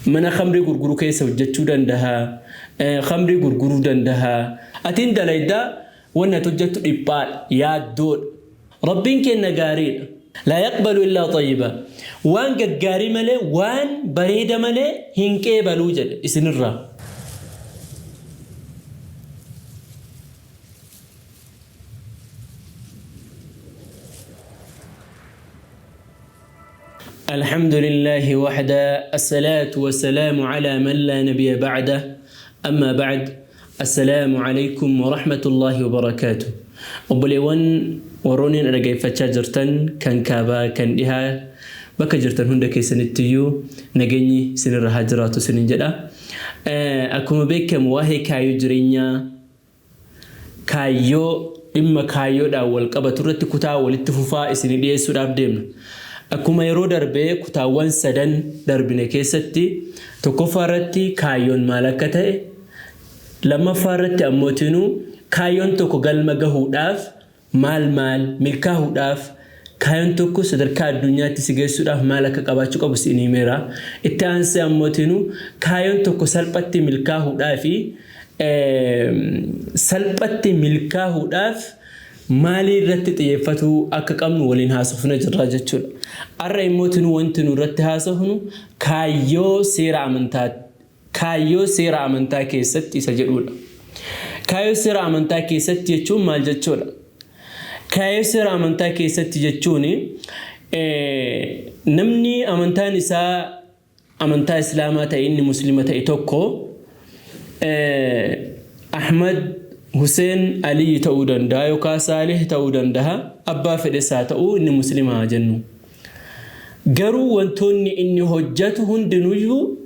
Mana khamrii gurguru keessa hojjechuu dandaha. Khamrii gurguruu dandaha. Atiin dalayda wanni ati hojjettu dhiphaadha, yaaddoodha. Rabbiin keenna gaariidha. Laa yaqbalu illaa xayyiba. Waan gaggaarii malee, waan bareeda malee hin qeebaluu jedhe isinirraa. الحمد لله وحده الصلاة والسلام على من لا نبي بعده أما بعد السلام عليكم ورحمة الله وبركاته. Obboleewwan warroonni na dhaggeeffachaa jirtan kan kaabaa kan dhihaa bakka jirtan hunda keessanittiyyuu nageenyi isinirra haa jiraatu isinin jedha. Akkuma beekamu waa'ee kaayyoo jireenyaa kaayyoo dhimma kaayyoodhaan wal qabatu irratti kutaa walitti fufaa isinii dhiyeessuudhaaf deemna. Akkuma yeroo darbe kutaawwan sadan darbine keessatti tokkoffaa irratti kaayyoon maal akka ta'e, lammaffaa irratti ammootinuu kaayyoon tokko galma gahuudhaaf maal maal milkaahuudhaaf kaayyoon tokko sadarkaa addunyaatti si geessuudhaaf maal akka qabaachuu qabu siin himeera. Itti aansee ammootinuu kaayyoon tokko salphatti milkaahuudhaafi salphatti milkaahuudhaaf maalii irratti xiyyeeffatuu akka qabnu waliin haasofna jirra jechuudha. Har'a immootinuu wanti nu irratti haasofnu kaayyoo seera amantaa kaayyoo seera amantaa keessatti isa jedhuudha. Kaayyoo seera amantaa keessatti jechuun maal jechuudha? Kaayyoo seera amantaa keessatti jechuun namni amantaan isaa amantaa Islaamaa ta'e inni Muslima ta'e tokko Ahmad Huseen Aliyyi ta'uu danda'a yookaan Saalih ta'uu danda'a, abbaa fedhes haa ta'u inni Muslima haa jennu. Garuu wantoonni inni hojjatu hundinuyyuu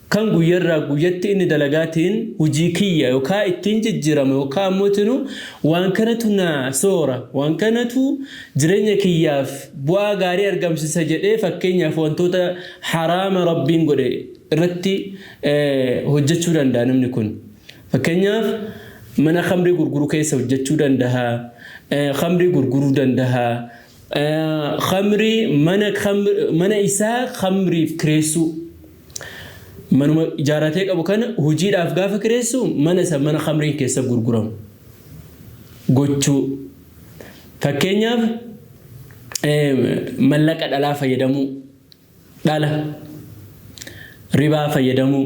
kan guyyarraa guyyatti inni dalagaatiin hujii kiyya yookaa ittiin jijjiirama yookaa ammootinu waan kanatu na soora, waan kanatu jireenya kiyyaaf bu'aa gaarii argamsisa jedhee fakkeenyaaf wantoota haraama Rabbiin godhe irratti hojjachuu danda'a namni kun. Fakkeenyaaf mana khamrii gurguru keessa hojjachuu danda'a, khamrii gurguruu danda'a, Khamrii mana mana isaa khamriif kireessuu. Manuma ijaaratee qabu kana hojiidhaaf gaafa kireessu mana isa mana khamriin keessa gurguramu gochuu. Fakkeenyaaf mallaqa dhalaa fayyadamuu, dhala ribaa fayyadamuu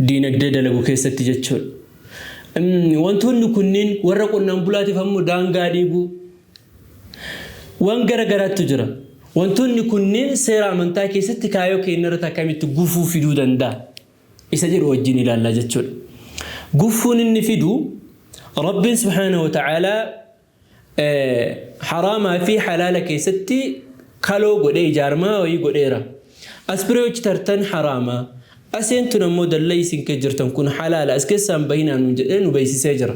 diinagdee dalagu keessatti jechuudha. Wantoonni kunniin warra qonnaan bulaatiif ammoo daangaa dhiibuu Waan gara garaattu jira. Wantoonni kunneen seera amantaa keessatti kaayoo keenya irratti akkamitti gufuu fiduu danda'a? Isa jedhu wajjin ilaalla jechuudha. Gufuun inni fidu Rabbiin subhaanahu wa ta'aalaa haraamaa fi halaala keessatti kaloo godhee ijaarmaa wayii godheera. As bira yoo tartan haraama. Aseen tun ammoo dallaa isin keessa jirtan kun halaala as keessaan bahinaa nuun jedhee nu beeksisee jira.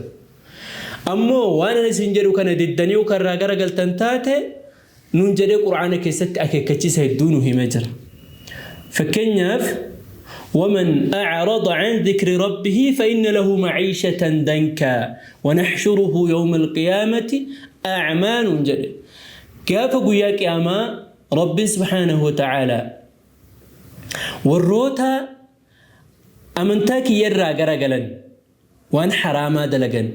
Ammoo waan ani isin jedhu kana diddanii yoo kan irraa garagaltan taate nuun jedhee Qur'aana keessatti akeekkachiisa hedduu nu himee jira. Fakkeenyaaf waman a'rada an dhikri rabbihi fa inna lahu ma'iishatan dankaa wa nahshuruhu yawma alqiyaamati a'maa nuun jedhe. Gaafa guyyaa qiyaamaa Rabbiin subhaanahu wa ta'aalaa warroota amantaa kiyya irraa garagalan waan haraamaa dalagan,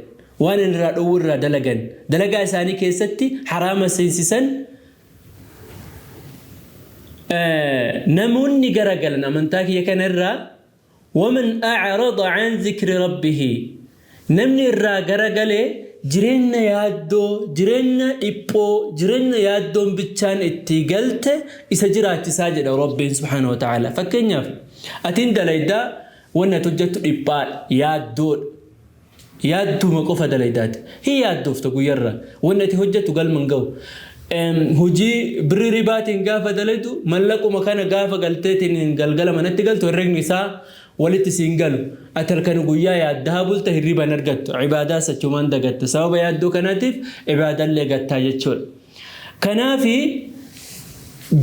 waan inni irraa dhoowwu irraa dalagan, dalagaa isaanii keessatti haraama seensisan, namoonni garagalan amantaa kiyya kana irraa waman a'rada an zikri rabbihi namni irraa garagale jireenya yaaddoo, jireenya dhiphoo, jireenya yaaddoon bichaan itti galte isa jiraachisaa jedha Rabbiin subhaanahu wa ta'ala. Fakkeenyaaf atiin dalaydaa Wanni ati hojjattu dhiphaadha, yaaddoodha. Yaadduma qofa dalaydaati. Hin yaaddoofta guyyarraa. Wanni ati hojjattu galma hin gahu. Hojii birrii ribaatiin gaafa dalaydu mallaquma kana gaafa galteetiin galgala manatti galtu herregni isaa walitti siin galu. Ati halkani guyyaa yaaddahaa bulta hirriba hin argattu. Ibaadaas achumaan dagatta. Sababa yaaddoo kanaatiif ibaadallee gattaa jechuudha. Kanaafi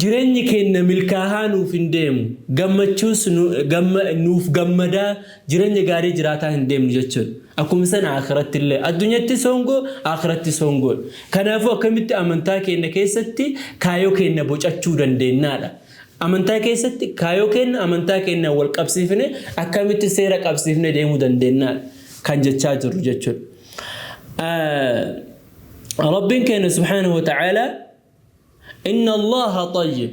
jireenyi keenna milkaahaa nuuf hin deemu. Gammachuus nuuf gammadaa jireenya gaarii jiraataa hin deemnu jechuudha. Akkuma sana aakhiratti illee. Addunyattis hongoo, aakhirattis hongoodha. Kanaafuu akkamitti amantaa keenna keessatti kaayoo keenna bocachuu dandeennaadha. Amantaa keessatti kaayoo keenna amantaa keenyaan wal qabsiifne akkamitti seera qabsiifne deemuu dandeenya kan jechaa jirru jechuudha. Rabbiin keenya subhaanahu wa ta'aalaa Inna Allaaha xayyib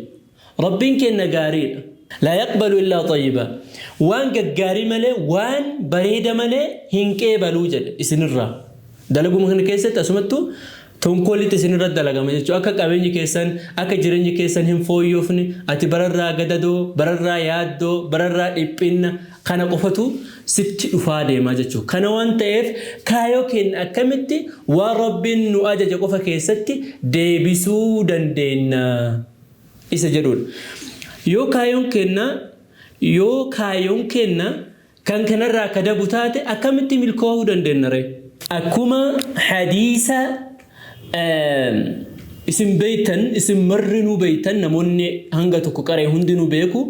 Rabbiin keenna gaariidha. Laa yaqbalu illaa xayyiba waan gaggaarii malee waan bareeda malee hin qeebaluu jedhe isinirraa. Dalaguma kana keessatti asumattuu tonkoolitti isinirra dalagama jechuudha. Akka qabeenyi keessan akka jireenyi keessan hin fooyyofne ati bararraa gadadoo bararraa yaaddoo bararraa dhiphinna Kana qofatu sitti dhufaa deema jechuudha. Kana waan ta'eef kaayoo keenya akkamitti waan Rabbiin nu ajaje qofa keessatti deebisuu dandeenna isa jedhuudha. Yoo kaayoon keenya yoo kaayoon keenya kan kanarraa ka dabu taate akkamitti milkoofuu dandeenna ree? Akkuma hadiisa isin beeytan isin marrinuu beeytan namoonni hanga tokko qara'e hundinuu beeku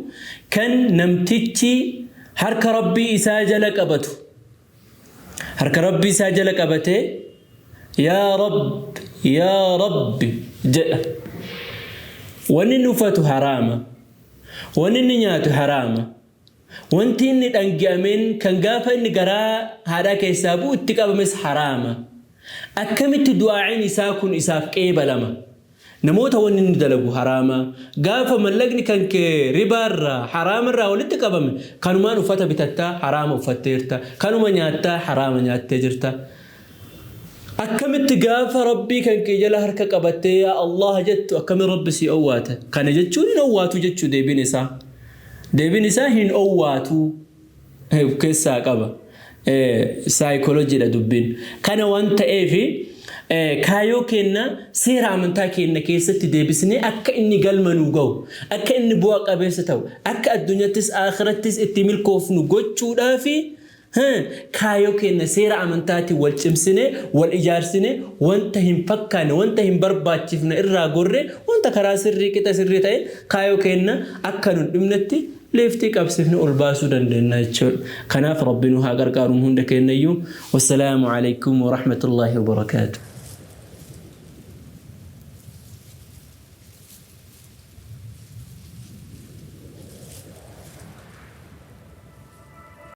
kan namtichi harka Rabbii isaa jala qabatu harka Rabbii isaa jala qabatee yaa Rabbi yaa Rabbi jedha wanni inni uffatu haraama wanni inni nyaatu haraama Wanti inni dhangi'ameen kan gaafa inni garaa haadhaa keessaa bu'u itti qabames haraama. Akkamitti du'aa'iin isaa kun isaaf qeebalama? Namoota wanni inni dalagu haraama. Gaafa mallaqni kan kee ribaarraa, haraamarraa walitti qabame kanumaan uffata bitattaa haraama uffatteerta. Kanuma nyaattaa haraama nyaattee jirta. Akkamitti gaafa Rabbii kan kee jala harka qabattee yaa Allaah jettu akkamiin Rabbi sii owwaata? Kana jechuun hin owwaatu jechuu deebiin isaa. Deebiin isaa hin owwaatu of keessaa qaba. Saayikolojiidha dubbiin. Kana waan ta'eef kaayoo keenna seera amantaa keenna keessatti deebisnee akka inni galma nuu gahu, akka inni bu'a qabeessa ta'u, akka addunyattis aakhirattis itti milkoofnu gochuudhaafi Kaayoo keenna seera amantaatiin wal cimsinee, wal ijaarsinee, wanta hin fakkaanne, wanta hin barbaachifne irraa gorree, wanta karaa sirrii qixa sirrii ta'een kaayoo keenna akka nun dhibnetti liiftii qabsiifne ol baasuu dandeenna jechuudha. Kanaaf Rabbi nu haa qarqaaru nu hunda keennayyuu. Wassalaamu alaikum warahmatullaahi wabarakaatuh.